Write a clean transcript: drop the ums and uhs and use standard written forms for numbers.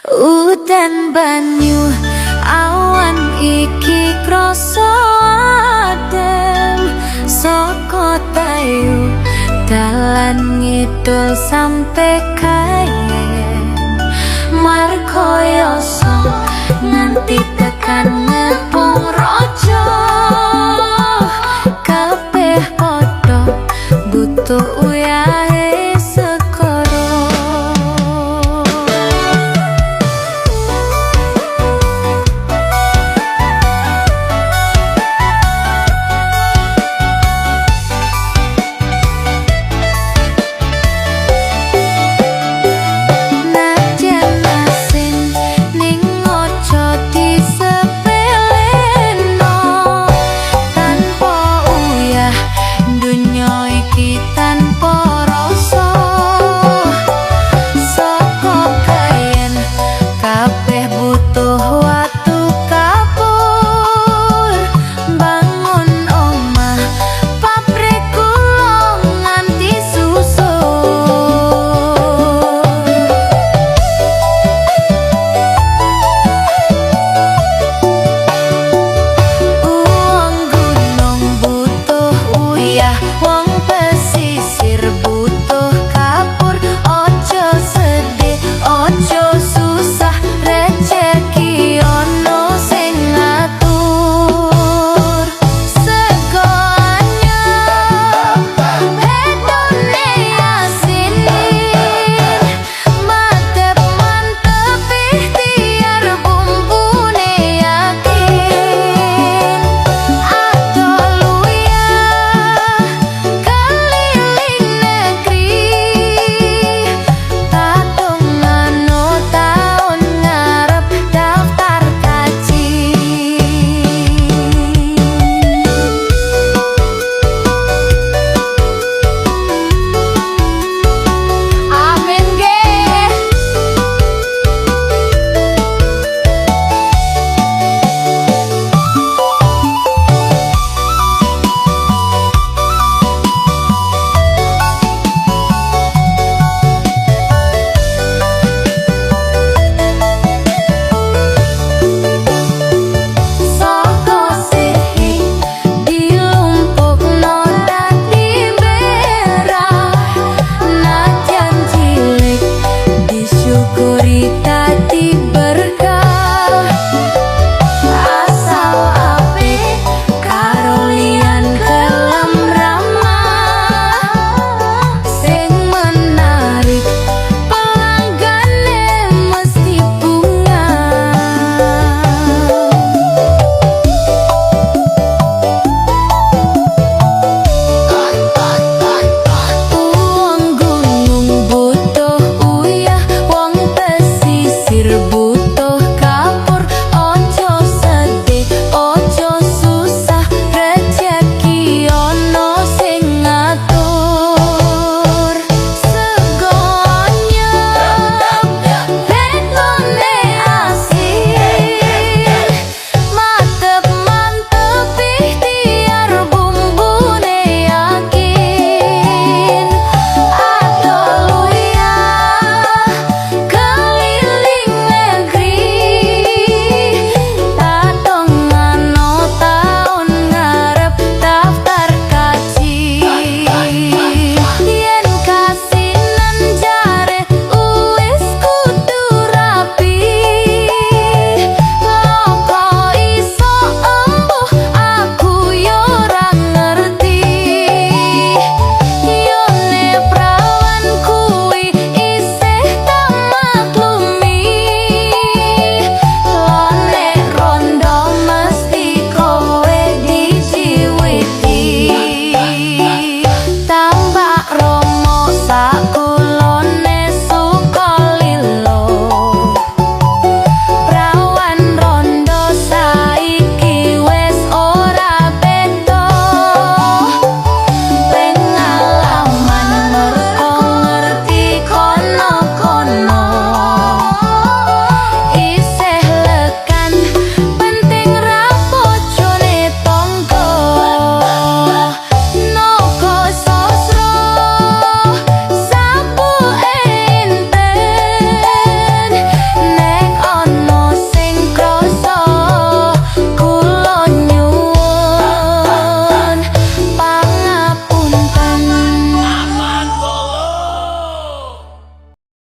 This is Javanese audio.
Udan banyu awan iki krasa adem. Saka Tayu dalan ngidul sampe Kayen, Margoyoso nganti tekan Ngepung Rojo. Kabeh padha butuh uyahe segara. Najan asin ning ojo disepeleno. Tanpa uyah dunyo iki tanpa rasa. Saka Kayen kabeh butuh watu kapur. Bangun omah, pabrik gula nganti susur. Wong gunung butuh uyah, wong pesisir butuh kapur. Ojo sedih, ojo susah, rejeki ono sing ngatur. Sego anyep bedone asin, madep mantep ikhtiar bumbune yakin. Adol uyah keliling negeri, kadung anu taun ngarep daftar kaji. Amin nggih. Saka sehi dilumpukno dadi merah. Najan cilik disyukuri.